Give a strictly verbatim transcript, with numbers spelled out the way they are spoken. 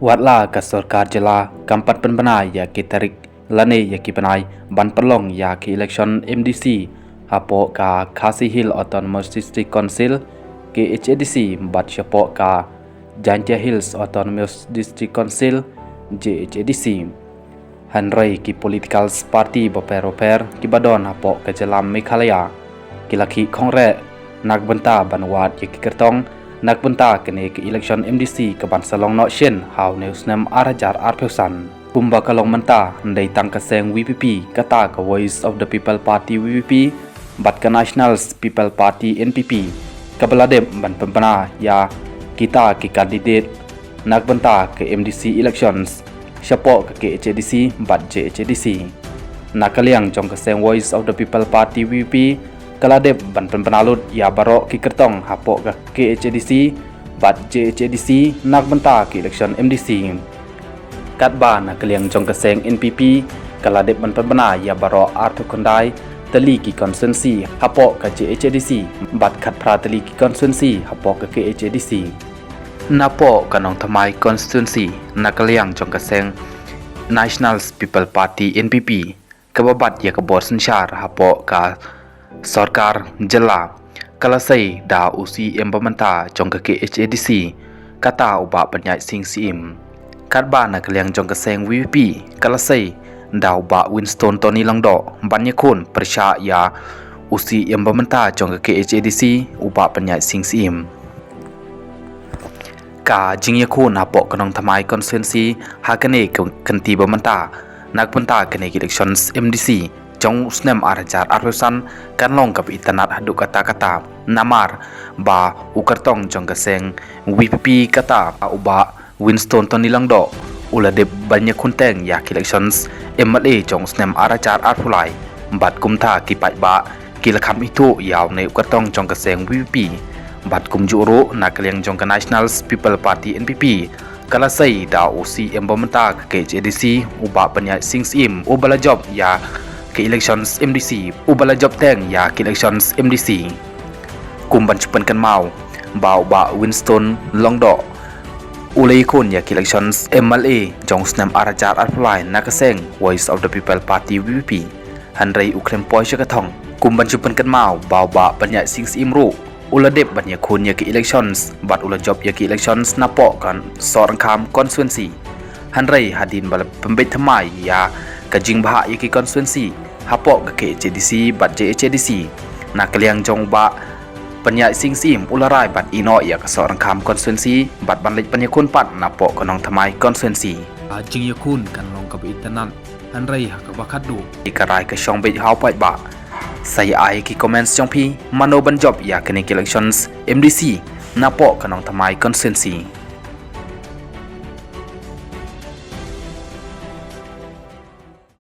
Watla ka sorkar jylla kam pat pynbna ïa ki tarik lane ïa ki bnai ban pynlong ïa ki election M D C hapoh ka Khasi Hills Autonomous District Council, K H A D C, bad shapoh ka Jaintia Hills Autonomous District Council, J H A D C. Hynrei ki political party bapher bapher kiba don hapoh ka jylla Meghalaya ki la khih khongre na ka bynta ban wad ïa ki kyrtong na ka bynta kane ka election M D C kaban sa long noh shen ha une u snem ar hajar arphew san. Kumba ka long mynta, ym dei tang ka seng V P P, kata ka Voice of the People Party, V P P, bad ka National People Party, N P P, kaba la dep ban pynbna ïa kita ki candidate na ka bynta ka M D C elections shapoh ka K H A D C bad J H A D C. Na ka liang jong ka seng Voice of the People Party, V P P, ka la dep ban pynbna lut ïa baroh ki kyrtong hapoh ka K H A D C bad J H A D C na ka bynta ka election M D C. Katba na ka liang jong ka seng N P P ka la dep ban pynbna ïa baroh arphew khyndai tylli ki constituency hapoh ka J H A D C bad khatphra tylli ki constituency hapoh ka K H A D C. Napoh ka Nongthymmai constituency, na ka liang jong ka seng National People Party, N P P, kaba bat ïa ka bor synshar hapoh ka sorkar jylla, ka la sei da u C E M ba mynta jong ka K H A D C, kata u Bah Pynïaid Sing Syiem. Katba na ka liang jong ka seng V P P ka la sei da u Bah Winston Tony Lyngdoh ban ïakhun pyrshah ïa u C E M ba mynta jong ka K H A D C, u Bah Pynïaid Sing Syiem. Ka jingïakhun hapoh ka Nongthymmai constituency ha kane ka kynti ba mynta na ka bynta kane ka elections M D C jong u snem ar hajar arphew san kan long kaba itynnad haduh katta katta, namar ba u kyrtong jong ka seng V P P, kata u Bah Winston Tony Lyngdoh, u la dep ban ïakhun teng ïa ki elections M L A jong u snem ar hajar arphew lai. Bad kumta ki paidbah ki la kham ithuh ïa une u kyrtong jong ka seng V P P. Bad kumjuh ruh na ka liang jong ka National People Party, N P P, ka la sei da u C E M ba mynta ka K H A D C, u Bah Pynïaid Sing Syiem, uba la jop ïa ka elections M D C, uba la jop teng ïa ka elections M D C. Kum ban shu pynkynmaw ba u Bah Winston Lyngdoh u la ïakhun ïa ka elections M L A jong u snem ar hajar arphew lai na ka seng Voice of the People Party, V P P. Hynrei u khlem poi sha ka thong. Kum ban shu pynkynmaw ba u Bah Pynïaid Sing Syiem ruh u la dep ban ïakhun ïa ki elections bad u la jop ïa ki elections napoh ka Sohryngkham constituency. Hynrei hadien ba la pynbeit thymmai ïa ka jingbhah ïa ki constituency hapoh ka K H A D C bad J H A D C, na ka liang jong u Bah Pynïaid Sing Syiem u la rai ban ïehnoh ïa ka Sohryngkham constituency bad ban leit ban ïakhun pat napoh ka Nongthymmai constituency. Ka jingïakhun kan long kaba itynnad, hynrei ha kaba khatduh ka rai ka shong beit ha u paidbah. Sa ai ki comments jong phi, mano ban jop ïa kane ka elections M D C napoh ka Nongthymmai constituency.